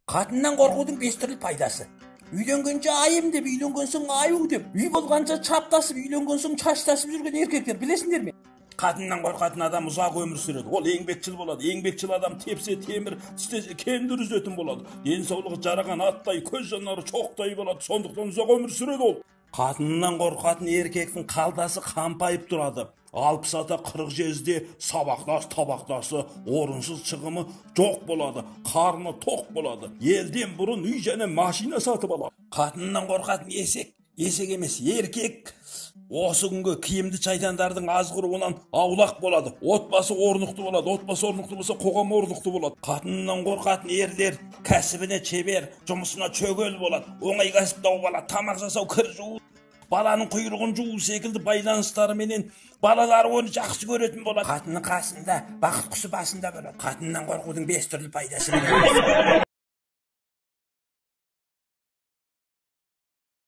Қатыннан қорқудың 5 түрлі пайдасы. Үйленгенше айым деп, үйленген соң аю деп, үй болғанша чаптасып, үйленген соң шаштасып жүрген еркектер білесіңдер ме? Қатыннан қорқатын адам ұзақ өмір сүреді. Ол еңбекшіл болады. Еңбекшіл адам тепсе темір, тістесе кендір үзетін болады. Денсаулығы жараған аттай, көз жанары шоқтай болады. Сондықтан ұзақ өмір сүреді ол. Қатыннан қорқатын еркектің қалтасы қампайып тұрады. 60 ата 40 жезде сабақтас табақтасы орынсыз шығымы жоқ болады. Қарны тоқ болады. Елден бұрын үй және машина сатып алады. Қатыннан қорқатын есек, есек емес, еркек. Осы күнгі киімді шайтандардың азғыруынан аулақ болады. Отбасы орнықты болады. Отбасы орнықты болса, қоғам орнықты болады. Қатыннан қорқатын ерлер кәсібіне шебер, жұмысына шөгел болады. Оңай кәсіп тауып алады. Тамақ жасау, кір жуу, баланың құйрығын жуу секілді байланыстарыменен балалары оны жақсы көретін болады. Қатынның қасында бақыт құсы басында болады. Қатыннан қорқудың 5 түрлі пайдасы.